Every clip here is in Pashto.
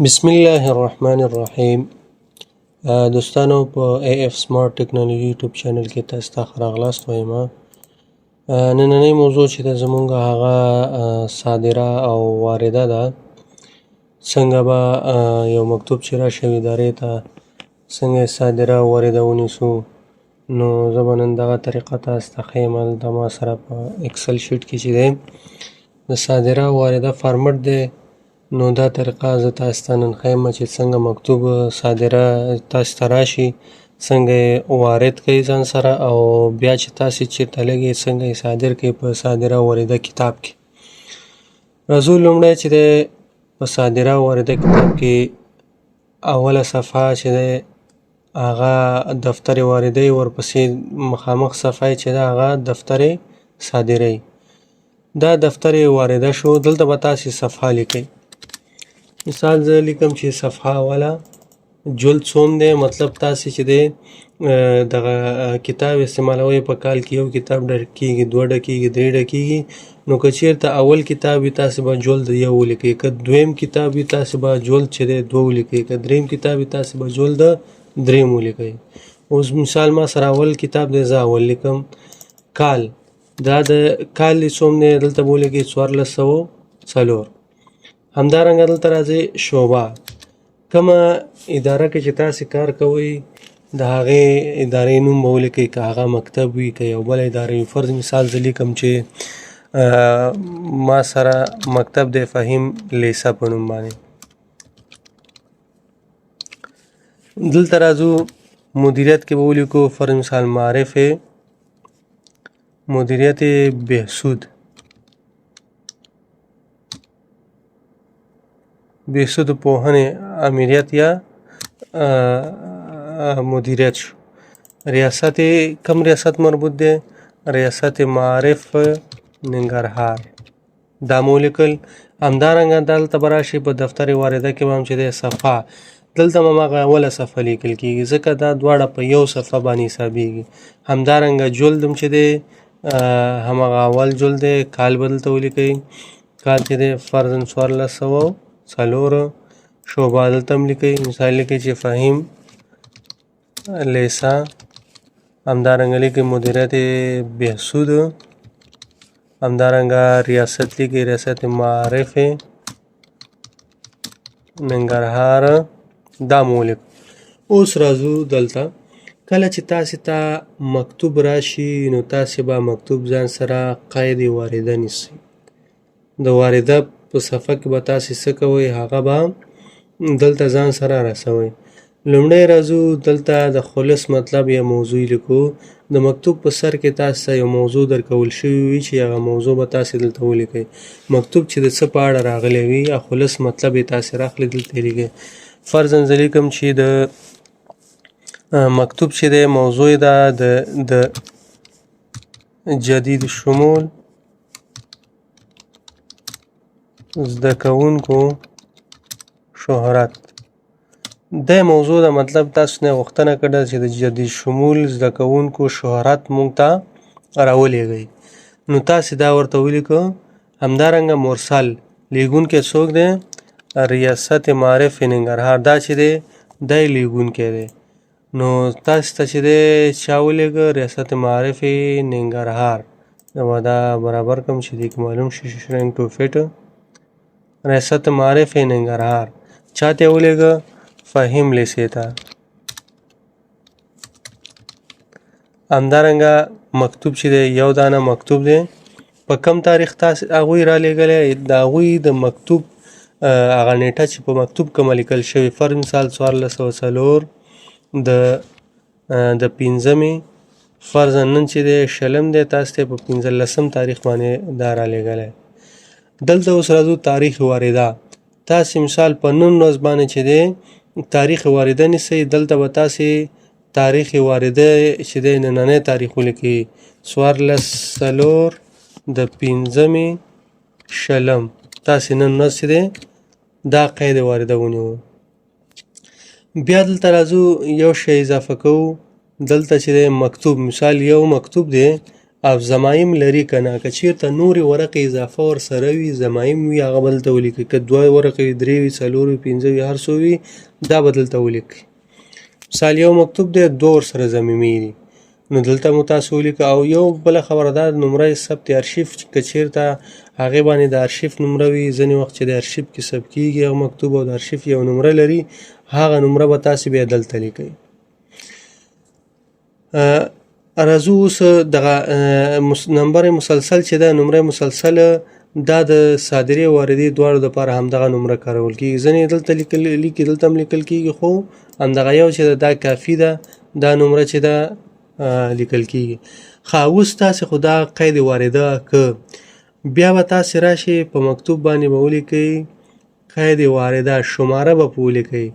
بسم الله الرحمن الرحیم. دوستانو، په ای اف سمارټ ټکنالوژي یوټیوب چینل کې تاسو ته ښه راغلاست وایم. نننۍ موضوع چې ده زمونږ هغه صادره او وارده ده. څنګه به یو مکتوب چې راشي ادارې ته، څنګه یې صادره او وارده ونیسو؟ نو زه به نن دغه طریقه تاسو ته ښیم. دلته ما سره په اکسل شیټ کې چې دی د صادره او وارده فارمټ دی، نو دا طریقه زه تاسو ته نن ښیم چې څنګه مکتوب صادره تاسو ته راشي، څنګه یې وارد کوي ځان سره، او بیا چې تاسې چېرته لږې څنګه یې صادر کوي په صادره او وارده کتاب کې. راځو، لومړی چې دی په صادره او وارده کتاب کې اوله صفحه چې دی هغه دفتر وارده، ورپسې مخامخ صفحه چې ده هغه دفتر صادره. دا دفتر وارده شو. دلته به تاسې صفحه لیکئ. مثال زه لیکم چې صفحه اوله، جلد څوم دی. مطلب تاسې چې دی دغه کتاب استعمالوئ، په کال کې یو کتاب ډکېږي، دوه ډکېږي، درې ډکېږي. نو که چېرته اول کتاب وي، تاسې به جلد یو ولیکئ. که دویم کتاب وي، تاسې به جلد چې دی دوه ولیکئ. که دریم کتاب وي، تاسې به جلد دریم ولیکئ. اوس مثال ما سره اول کتاب دی، زه اول لیکم. کال، دا د کال څوم دی، دلته به ولیکئ 1404. همدارنګه دلته راځي شعبه، کومه اداره کې چې تاسې کار کوئ د هغې ادارې نوم به ولیکئ، که هغه مکتب وي که یو بله اداره وي. فرض مثال زه لیکم چې ما سره مکتب دی فهیم لیسه په نوم باندې. دلته راځو، مدیریت کې به ولیکو فرض مثال معارف مدیریت بهسود، بهسود پوهنې امیریت یا مدیریت شو. ریاست، کم ریاست مربوط دی؟ ریاست معارف ننګرهار. دا مو ولیکل. همدارنګه دلته به راشي په دفتر وارده کې به هم چې دی صفحه، دلته به هماغه اوله صفحه لیکل کېږي، ځکه دا دواړه په یو صفحه باندې حسابېږي. همدارنګه جلد هم چې دی هماغه اول جلد دی. کال به دلته ولیکئ، کال چې دی فرضاً 1404. شعبه دلته هم لیکئ، مثال لیکئ چې فهیم لیسه. همدارنګه لیکئ مدیریت بهسود. همدارنګه ریاست لیکئ، ریاست معارف ننګرهار. دا مو ولیکو. اوس راځو دلته، کله چې تاسې ته مکتوب راشي، نو تاسې به مکتوب ځان سره قید وارده نیسئ. د وارده په صفحه کې به تاسې څه کوئ؟ هغه به دلته ځان سره رسوئ. لومړی راځو دلته د خلص مطلب یا موضوع لیکو. د مکتوب په سر کې تاسو ته یو موضوع درکول شوي وي چې هغه موضوع به تاسې دلته ولیکئ. مکتوب چې د څه په اړه راغلی وي یا خلص مطلب یې تاسې راخلئ، دلته یې لیکئ. فرضاً زه لیکم چې د مکتوب چې دی موضوع ده د جدید شمول زده کوونکو شهرت. د موضوع د مطلب تاسو نه غوښتنه کړې چې د جدید شمول زده کوونکو شهرت مونږ ته راولېږئ، نو تاسې دا ورته ولیکو. همدارنګه مرسل، لیږونکی څوک دی؟ ریاست معارف ننګرهار. دا چې دی دی لیږونکی دی. نو تاسې ته چې دی چا ولیږه؟ ریاست معارف ننګرهار. زه به دا برابر کړم چې دې کې معلوم شي چې شرنګ ټو فټ. ریاست معارف ننګرهار چاته ولیږه؟ فهیم لیسې ته. همدارنګه مکتوب چې دی یو دانه مکتوب دی. په کم تاریخ تاسې هغوی رالیږلی؟ د هغوی د مکتوب هغه نیټه چې په مکتوب کومه لیکل شوې، فرض مثال 1404 د پنځمې، فرضاً نن چې دی شلم دی، تاسې ته په 15 تاریخ باندې دا رالیږلی. دلته اوس راځو تاریخ وارده. تاسې مثال په نن ورځ باندې چې دی تاریخ وارده نیسئ، دلته به تاسې تاریخ وارده چې دی نننی تاریخ ولیکئ، 14 څلور د پنځمې شلم. تاسې نن ورځ چې دی دا قید وارده ونیو. بیا دلته راځو، یو شی اضافه کوو دلته چې دی مکتوب. مثال یو مکتوب دی، او ضمایم لري که نه. که چیرته نورې ورقې اضافه ورسره وي، ضمایم وي، هغه به دلته ولیکئ. که دوه ورقې وي، درې وي، څلور وي، پنځه وي، هر څو وي، دا به دلته ولیکئ. مثال یو مکتوب دی، دوه ورسره ضمیمې دي، نو دلته مو تاسو ولیکه. او یو بله خبره دا، نمره ثبت ارشیف، که چیرته هغې باندې د ارشیف نمره وي، ځینې وخت چې د ارشیف کې ثبت کېږي هغه مکتوب او د ارشیف یو نمره لري، هغه نمره به تاسې بیا دلته لیکئ. راځو اوس دغه نمبر مسلسل چې ده، نمره مسلسل دا د صادرې او واردې دواړو دپاره همدغه نمره کارول کېږي. ځینې دلته لیکي، دلته هم لیکل کېږي، خو همدغه یو چې ده دا کافي ده، دا نمره چې ده لیکل کېږي. ښه، اوس تاسې خو دا قید وارده که بیا به تاسې راشئ په مکتوب باندې به ولیکئ قید وارده، شماره به په ولیکئ.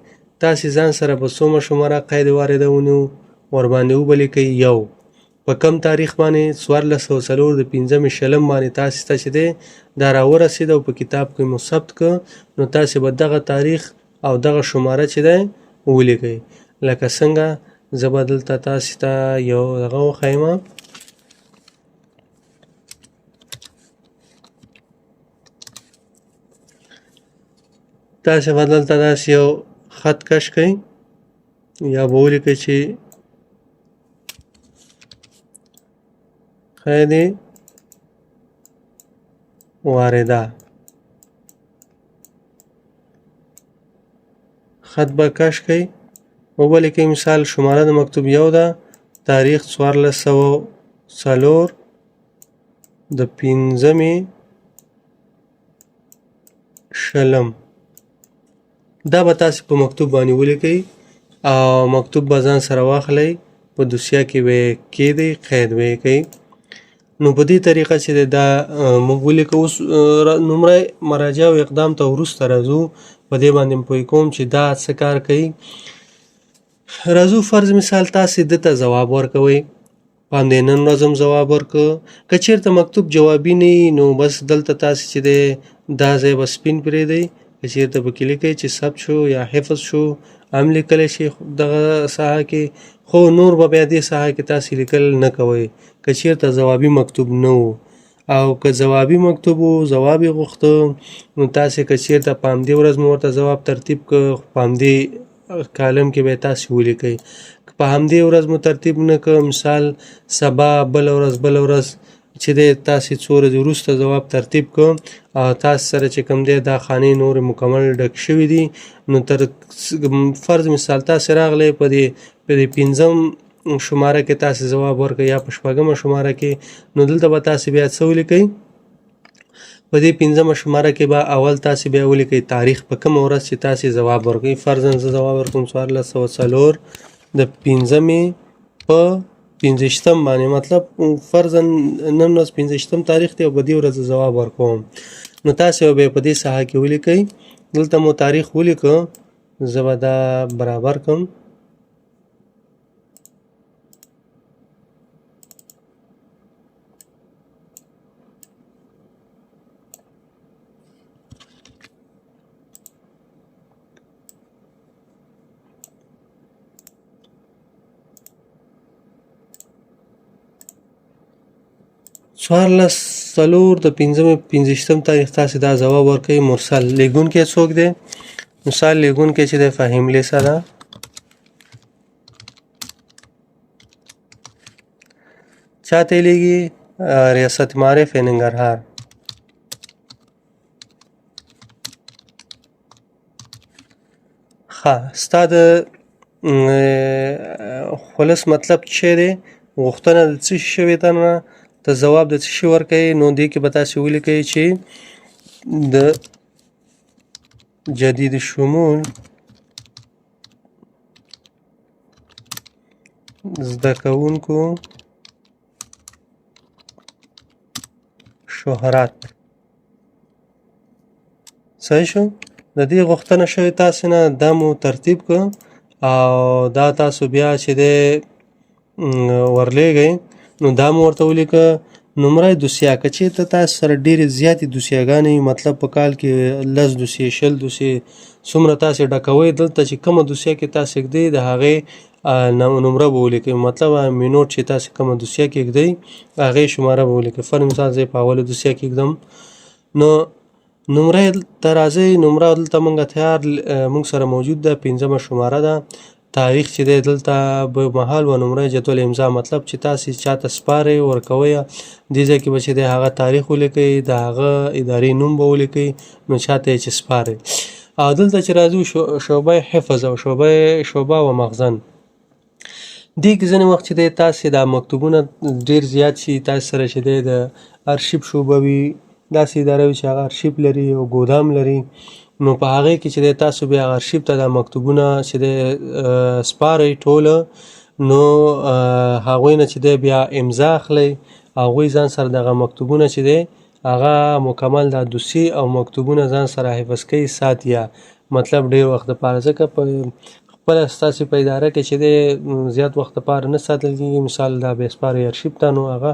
تاسې ځان سره په څومره شماره قید وارده ونیو ورباندې وبه لیکئ یو، په کم تاریخ باندې 1404 د پنځمې شلم باندې تاسې ته چې دی دا راورسېده او په کتاب کې مو ثبت که، نو تاسې به دغه تاریخ او دغه شماره چې دی ولیکئ. لکه څنګه زه به دلته تاسې ته یو دغه وښیم. تاسې به دلته داسې یو خط کش کړئ یا به ولیکئ چې قید وارده، خط به کش کړئ، وبه لیکئ مثال شماره د مکتوب یو ده، تاریخ 1404 د پنځمې شلم. دا به تاسې په مکتوب باندې ولیکئ او مکتوب به ځان سره واخلئ، په دوسیه کې به یې کېږدئ، قید به یې کړئ. نو په دې طریقه چې دی دا موږ ولیکو. اوس نمره مراجعه او اقدام ته وروسته راځو، په دې باندې پوه کوم چې دا څه کار کوي. راځو فرض مثال تاسې ده ته ځواب ورکوئ، په همدې نن ورځ هم ځواب ورکړ. که چېرته مکتوب جوابي نه وي نو بس دلته تاسې چې دی دا ځای به سپین پرېږدئ، که چېرته پکې لیکئ چې ثبت شو یا حفظ شو هم لیکلی شئ دغه ساحه کې، خو نور به بیا دې ساحه کې تاسې لیکل نه کوئ که چېرته ځوابي مکتوب نه و. او که ځوابي مکتوب و، ځواب یې غوښته، نو تاسې که چېرته په همدې ورځ مو ورته ځواب ترتیب کړ، په همدې کالم کې به یې تاسې ولیکئ. که په همدې ورځ مو ترتیب نه کړ، مثال سبا بله ورځ بله ورځ چې دی تاسې څو ورځې وروسته ځواب ترتیب کړ او تاسې سره چې کوم دی دا خانې نورې مکمل ډک شوي دي، نو تر فرض مثال تاسې راغلی په دې پنځم شماره کې تاسې ځواب ورکړئ یا په شپږمه شماره کې، نو دلته به تاسې بیا څه ولیکئ؟ په دې پنځمه شماره کې به اول تاسې بیا ولیکئ تاریخ په کومه ورځ چې تاسې ځواب ورکړئ. فرضاً زه ځواب ورکوم 1404 د پنځمې په پنځه باندې، مطلب فرضاً نن ورځ پنځه تاریخ دی او په دې ورځ ځواب ورکوم، نو تاسې به بیا په دې ساحه کې ولیکئ. دلته مو تاریخ ولیکه، زه به دا برابر کړم. 14/4 د پنځمې پنځه تاریخ تاسې دا ځواب ورکوئ. مرسل لیږونکی څوک دی؟ مثال لیږونکی چې دی فهیم لیسه ده. چاته یې لیږي؟ ریاست معارف ننګرهار. ښه، ستا د خلص مطلب څه دی؟ غوښتنه د څه شي شوې ده نه؟ ته ځواب د څه شي ورکوې؟ نو دې کې به تاسې ولیکئ چې د جدید شمول زده کوونکو شهرت. صحیح شو؟ د دې غوښتنه شوې تاسې نه، دا مو ترتیب که او دا تاسو بیا چې دی ورلېږئ، نو دا مو ورته ولیکه. نمره دوسیه، که چېرته تاسو سره ډېرې زیاتې دوسیهګانې وي، مطلب په کال کې 10 دوسیې، 20 دوسیې، څومره تاسې ډکوئ، دلته چې کومه دوسیه کې تاسې ږدئ د هغې نمره به ولیکئ. مطلب مینوټ چې تاسې کومه دوسیه کې ږدئ هغې شماره به ولیکئ. فرض مثال زه یې په اوله دوسیه کې ږدم، نو نمره ته راځئ. نمره دلته موږ تیار موږ سره موجود ده، 5مه شماره ده. تاریخ چې دی دلته به مهال و نمره جدول امضا، مطلب چې تاسې چاته سپارئ ورکوئ، دې ځای کې به چې دی هغه تاریخ ولیکئ، د هغه ادارې نوم به ولیکئ، نو چاته یې چې سپارئ. او دلته چې راځو شعبه حفظ او شعبه و مخزن، دې کې ځینې وخت چې دی تاسې دا مکتوبونه ډېر زیات شي، تاسې سره چې دی د ارشیف شعبه وي، داسې اداره وي چې هغه ارشیف لري او ګودام لري، نو په هغې کې چې دی تاسو بیا هغه ارشیف ته دا مکتوبونه چې دی سپارئ ټوله، نو هغوی نه چې دی بیا امضا اخلئ، هغوی ځان سره دغه مکتوبونه چې دی هغه مکمل دا دوسیې او مکتوبونه ځان سره حفظ کوي، ساتي یا مطلب ډېر وخت دپاره، ځکه په خپله ستاسې په اداره کې چې دی زیات وخت دپاره نه ساتل کېږي. مثال دا بیا سپارئ ارشیف ته، نو هغه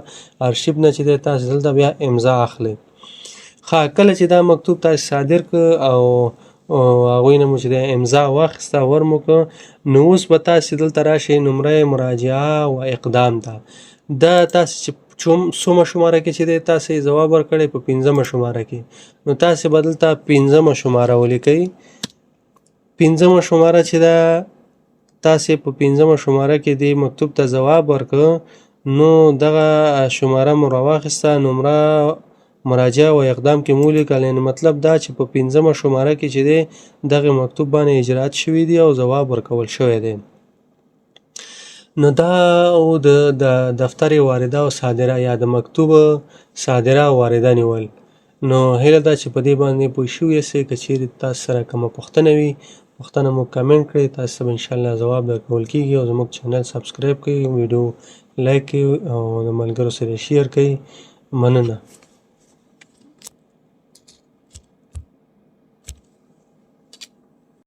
ارشیف نه چې دی تاسې دلته بیا امضا اخلئ. کله چې دا مکتوب تاسې صادر کړ او هغوی نه مو چې دی امضا واخیسته ور مو کړ، نو اوس به تاسې دلته راشئ نمره مراجعه و اقدام ته. دا تاسې چې څومه شماره کې چې دی تاسې ځواب ورکړی په 5مه شماره کې، نو تاسې به دلته 5مه شماره ولیکئ. 5مه شماره چې ده تاسې په 5مه شماره کې دې مکتوب ته ځواب ورکړ، نو دغه شماره مو راواخیسته، نمره مراجعه و اقدام کې مو ولیکل، یعنې مطلب دا چې په 5مه شماره کې چې دی دغه مکتوب باندې اجرات شوي دي او ځواب ورکول شوی دی. نو دا او د دفتر وارده او صادره یا د مکتوب صادره او وارده نیول. نو هیله ده چې په دې باندې پوه شوي یاستئ. که چیرې تاسو سره کومه پوښتنه وي، پوښتنه مو کمنټ کړئ، تاسو ته به انشاءالله ځواب درکول کېږي. او زموږ چینل سبسکرایب کړئ، ویډیو لایک کړئ او د ملګرو سره شیر کړئ. مننه.